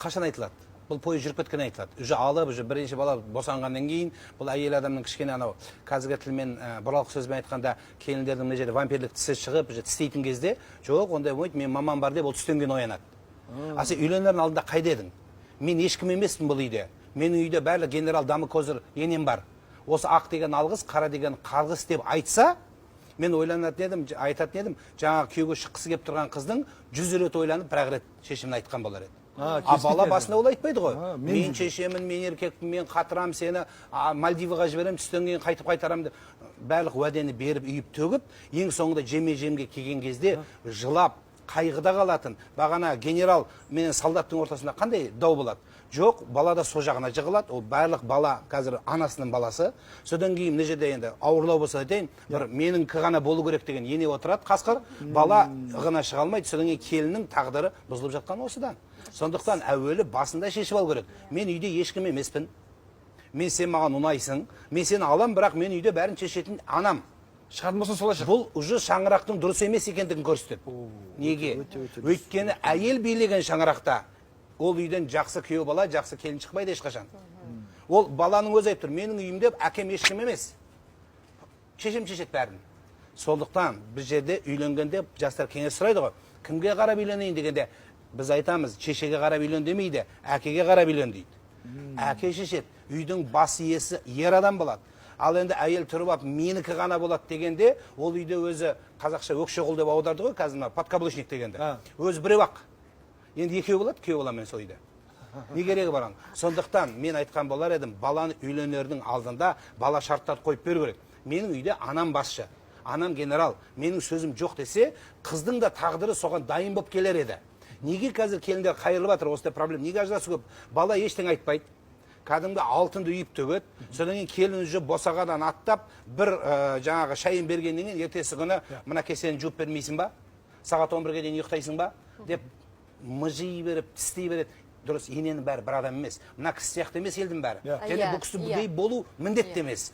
Қашан айтылады? Бұл пойыз жүріп кеткеннен айтылады. Уже алып, уже бірінші бала босанғаннан кейін бұл әйел адамның кішкене анау қазіргі тілмен, бұралқы сөзбен айтқанда, келіндердің мына жерде вампирлік тісі шығып, уже тістейтін кезде, жоқ, ондай болмайды, менің мамам бар деп, ол түстен кейін оянады. А сен үйленердің алдында қайда едің? Мен ешкім емеспін бұл үйде, менің үйде барлық генерал дамы козыр енем бар, осы ақ деген алғыс, қара деген қарғыс деп айтса, мен ойланатын едім, айтатын едім. Жаңағы күйеуге шыққысы келіп тұрған қыздың 100 рет ойланып, бір ақ рет шешімін айтқан болар еді. А, а келіспейтін бала еді. басында ол айтпайды ғой. А, мен мен шешемін, мен еркекпін, мен қатырамын сені, Мальдиваға жіберемін, түстен кейін қайтып қайтарамын деп, барлық уәдені беріп, үйіп төгіп, ең соңында жеме жемге келген кезде жылап қайғыда қалатын. Бағана генерал менен солдаттың ортасында қандай дау болады? Жоқ, бала да сол жағына жығылады. Ол барлық бала қазір анасының баласы. Содан кейін мына жерде енді ауырлау болса айтайын, бір меніңкі ғана болу керек деген ене отырады, қасқыр бала ығына шыға алмайды. Содан кейін келіннің тағдыры бұзылып жатқан осыдан. Сондықтан әуелі басында шешіп алу керек: мен үйде ешкім емеспін, мен, сен маған ұнайсың, мен сені алам, бірақ мен үйде бәрін шешетін анам. Шығатын болса, солай шық. Бұл уже шаңырақтың дұрыс емес екендігін көрсетеді. Неге? Өте, өте дұрыс. Өйткені әйел билеген шаңырақта ол үйден жақсы күйеу бала, жақсы келін шықпайды ешқашан. Ол баланың өзі айтып тұр: менің үйімде әкем ешкім емес, шешем шешеді бәрін. Сондықтан біз жерде үйленгенде жастар кеңес сұрайды ғой, кімге қарап үйленейін дегенде, біз айтамыз: шешеге қарап үйлен демейді, әкеге қарап үйлен дейді. Әке шешеді, үйдің бас иесі ер адам болады. Ал енді әйел тұрып алып, менікі ғана болады дегенде, ол үйде өзі қазақша өкше құл деп аударды ғой қазір, мына подкаблучник дегенде. Өзі біреу ақ, енді екеу болады күйеу баламен сол үйде, не керегі бар оның? Сондықтан мен айтқан болар едім, баланы үйленердің алдында бала шарттарды қойып беру керек. Менің үйде анам басшы, анам генерал, менің сөзім жоқ десе, қыздың да тағдыры соған дайын болып келер еді. Неге қазір келіндер қайырылып жатыр? Осындай проблема. Неге ажырасу көп? Бала ештеңе айтпайды, кәдімгі алтынды үйіп төгеді. Содан кейін келін уже босағадан аттап, бір жаңағы шайын бергеннен кейін, ертесі күні: мына кесені жуып бермейсің ба, сағат 11-ге дейін ұйықтайсың ба деп мыжи беріп, тістей береді. Дұрыс, ененің бәрі бір адам емес, мына кісі сияқты емес елдің бәрі. Және бұл кісі болу міндетті емес.